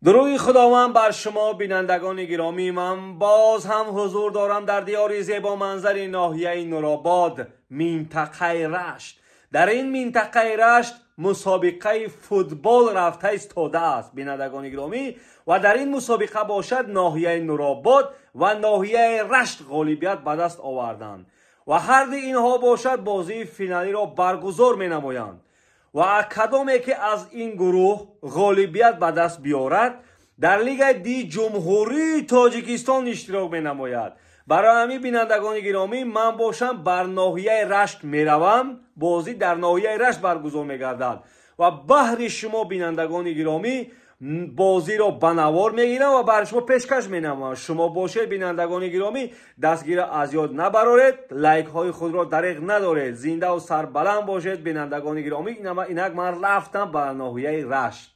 Дуруди Худованд бар шумо бинандагони гиромӣ. Ман боз ҳам ҳузур дорам дар диёри зебоманзари ноҳияи Нуробод, минтақаи Рашт. Дар ин минтақаи Рашт мусобиқаи футбол рафта истодааст, бинандагони гиромӣ, ва дар ин мусобиқа бошад ноҳияи Нуробод ва ноҳияи Рашт ғолибият ба даст оварданд ва ҳарди инҳо бошад бозии финалиро баргузор менамоянд ва кадоме ки аз ин гурӯҳ ғолибият ба даст биёрад дар лигаи ди ҷумҳурии Тоҷикистон иштирок менамояд. Барои ҳамин, бинандагони гиромӣ, ман бошам бар ноҳияи Рашт меравам. Бозӣ дар ноҳияи Рашт баргузор мегардад ва баҳри шумо, бинандагони гиромӣ, бозиро ба навор мегирам ва бар шумо пешкаш менамоям. Шумо бошед, бинандагони гиромӣ, дастгира аз ёд набароред, лайкҳои худро дареғ надоред, зиндаву сарбаланд бошед, бинандагони гиромӣ. Инак ман рафтам ба ноҳияи Рашт.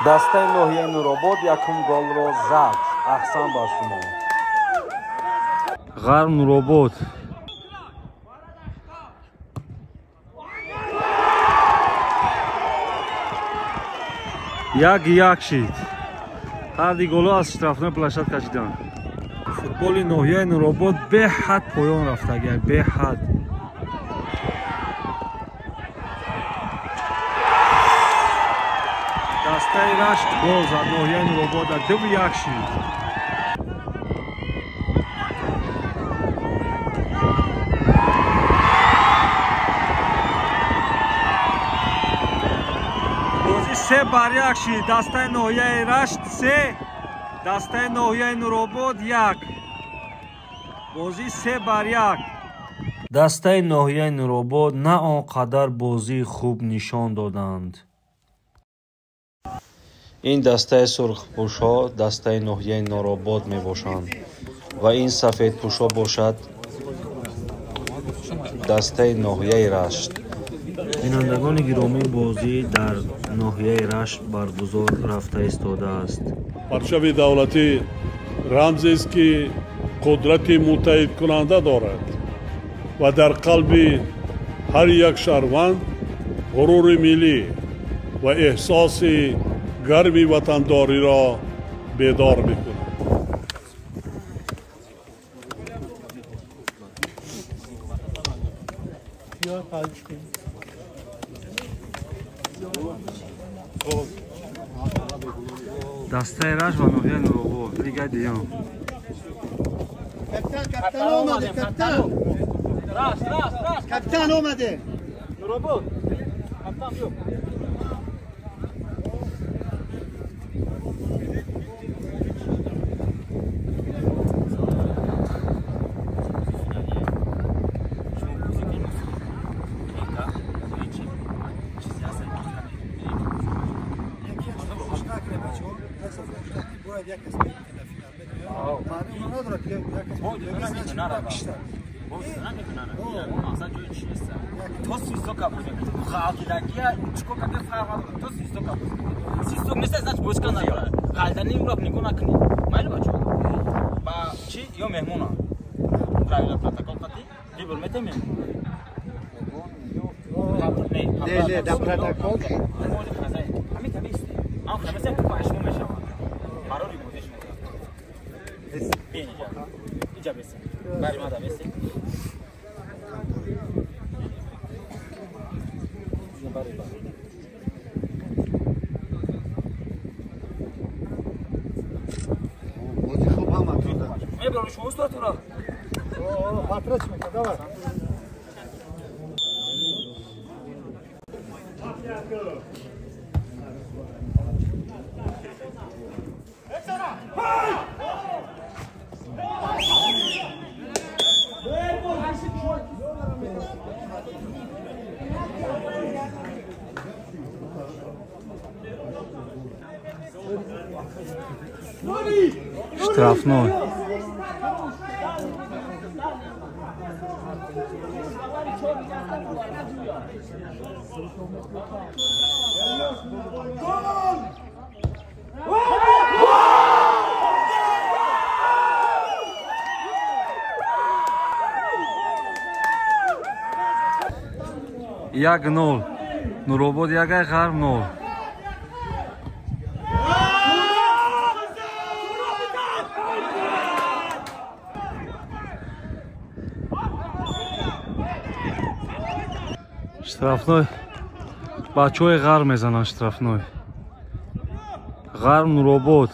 Дастаи ноҳияи Нуробод якум голро зад. Аҳсан бар шумо. Ғарб Нуробод. 1-1 шид. Ҳарди голо аз штрафной площадка шиданд. Футболи ноҳияи Нуробод беҳад поён рафтагия, беҳад. Дастаи Рашт гол зад ноҳияи Нуробода, 2-1 шид. Бозӣ 3-1 шид. Дастаи ноҳияи Рашт 3, дастаи ноҳияи Нуробод 1. Бозӣ 3-1. Дастаи ноҳияи Нуробод на он қадар бозии хуб нишон доданд. Ин дастаи сурхпӯшҳо дастаи ноҳияи Нуробод мебошанд ва ин сафедпӯшҳо бошад дастаи ноҳияи Рашт. Бинандагони гиромӣ, бозӣ дар ноҳияи Рашт баргузор рафта истодааст. Парчами давлатӣ рамзест, ки қудрати муттаҳидкунанда дорад ва дар қалби ҳар як шаҳрванд ғурури миллӣ ва эҳсоси гарми ватандориро бедор мекунад. Дастаи Рашт ва ноҳияи Нуробод, лигаи дуюм. Капитан омаде, капитан. Рашт, Рашт, Рашт. Капитан омаде. Нуробод. Капитан биё. Штрафной. 1-0. Нуробод 1, Ғарб 0. Штрафной. Бачаҳои Ғарб мезананд штрафной. Ғарб Нуробод.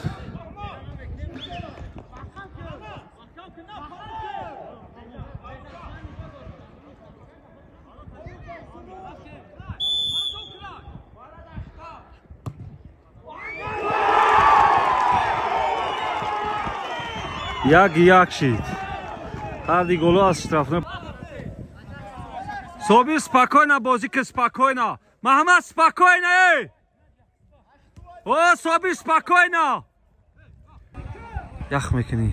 Як-як шид. Ҳарди голо аз штрафной. Собир, спокойно бозӣ ки, спокойно. Маҳмад, спокойно, эй! О, Собир, спокойно. Ях мекунӣ.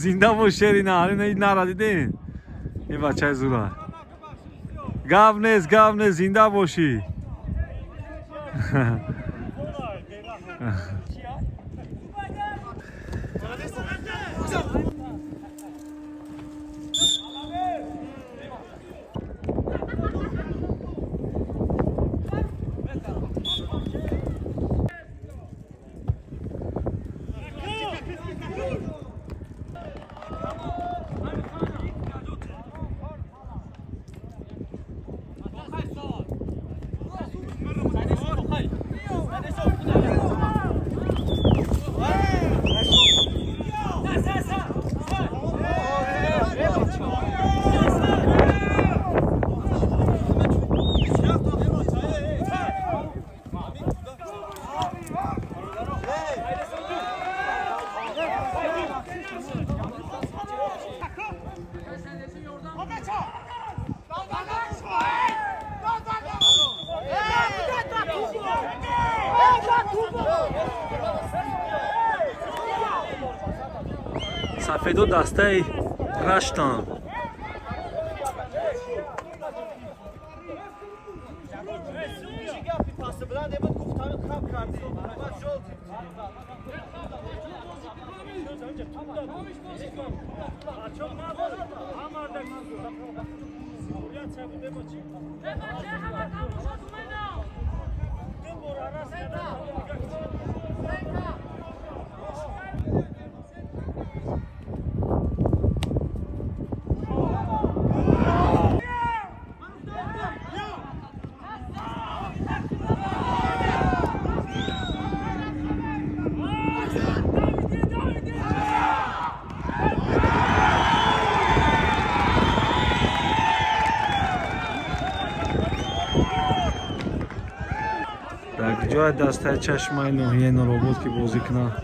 Зинда бош, шерина, нара дидин? Ин бачаи зура. Гап нест, гап нест, зинда бошӣ. Сафедо дастаи Раштан. Дар ҷои дастаи Чашмаи ноҳияи Нуробод ки бозӣ кунад.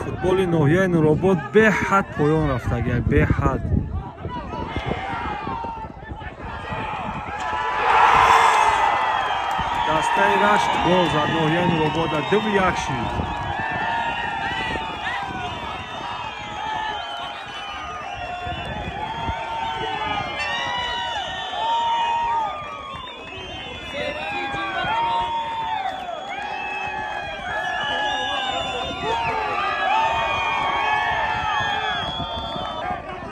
Футболи ноҳияи Нуробод беҳад поён рафтагия, беҳад. Дастаи Рашт гол зад ноҳияи Нуробода, 2-1 шид.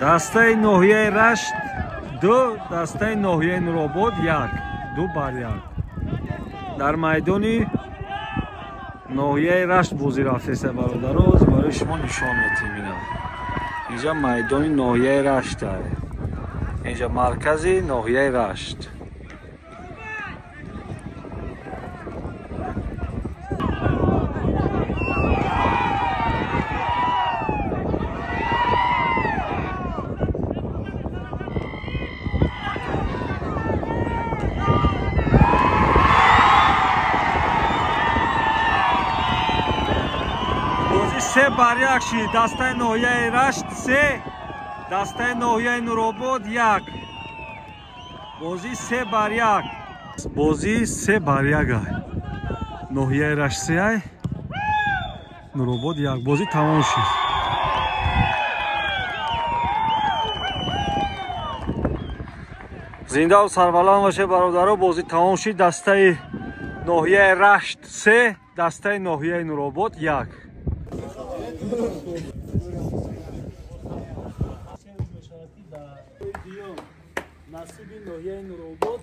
Дастаи ноҳияи Рашт 2, дастаи ноҳияи Нуробод 1, 2-1. Дар майдони ноҳияи Рашт бозӣ рафтеста, бародаро, барои шумо нишон метиҳем ина. Инҷа майдони ноҳияи Рашт. Инҷа маркази ноҳияи Рашт. 3-1 шид. Дастаи ноҳияи Рашт 3, дастаи ноҳияи Нуробод 1. Бозӣ 3-1. Бозӣ 3-1. Ноҳияи Рашт 3, Нуробод 1. Бозӣ тамом шид. Зиндаву сарбаланд бошед бародаро. Бозӣ тамом шид. Дастаи ноҳияи Рашт 3, дастаи ноҳияи Нуробод 1. Насиби ноҳияи Нуробод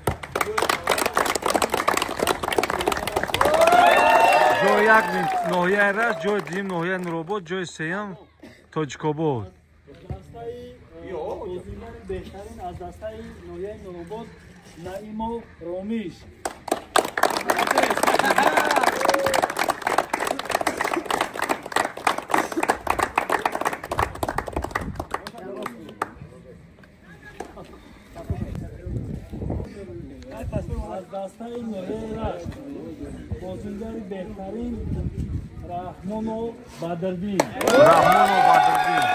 ҷои як ноҳияи Рашт, ҷои дуюм ноҳияи Нуробод, ҷои сеюм Тоҷикобод. Дастаи бозигари беҳтарин аз дастаи ноҳияи Нуробод Наимов Ромиш. Аз дастаи ноҳияи Рашт бозигари беҳтарин Раҳмонов Бадриддин. Раҳмонов Бадриддин.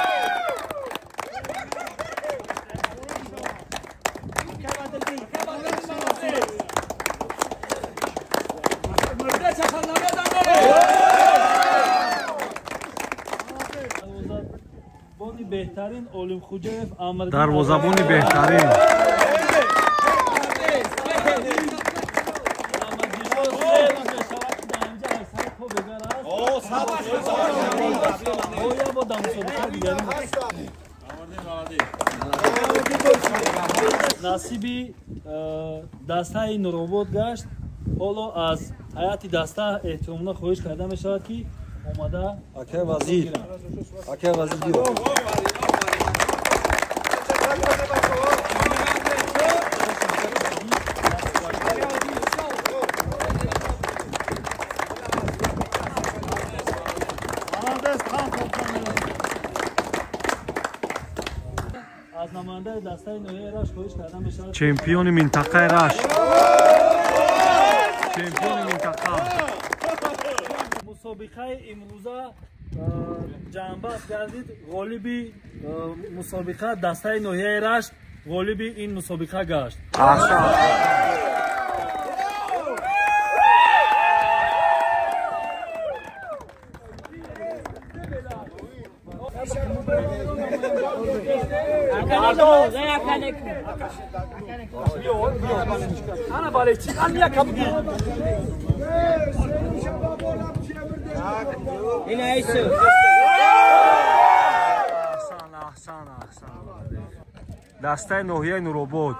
Дарвозабони беҳтарин Олимхуҷаев Амриддин. Дарвозабони беҳтарин. Насиби дастаи Нуробод гашт. Ҳоло аз ҳайати даста эҳтиромона хоҳиш карда мешавад ки омада акай вазир, акай вазир биё. Аз намояндаи дастаи ноҳияи Рашт хоҳиш карда мешавад чемпиони минтақаи Рашт. Чемпиони минтақа. Мусобиқаи имрӯза ҷамъбаст гардид. Ғолиби мусобиқа дастаи ноҳияи Рашт ғолиби ин мусобиқа гашт. Аҳсан. Аҳсан, аҳсан, аҳсан. Дастаи ноҳияи Нуробод.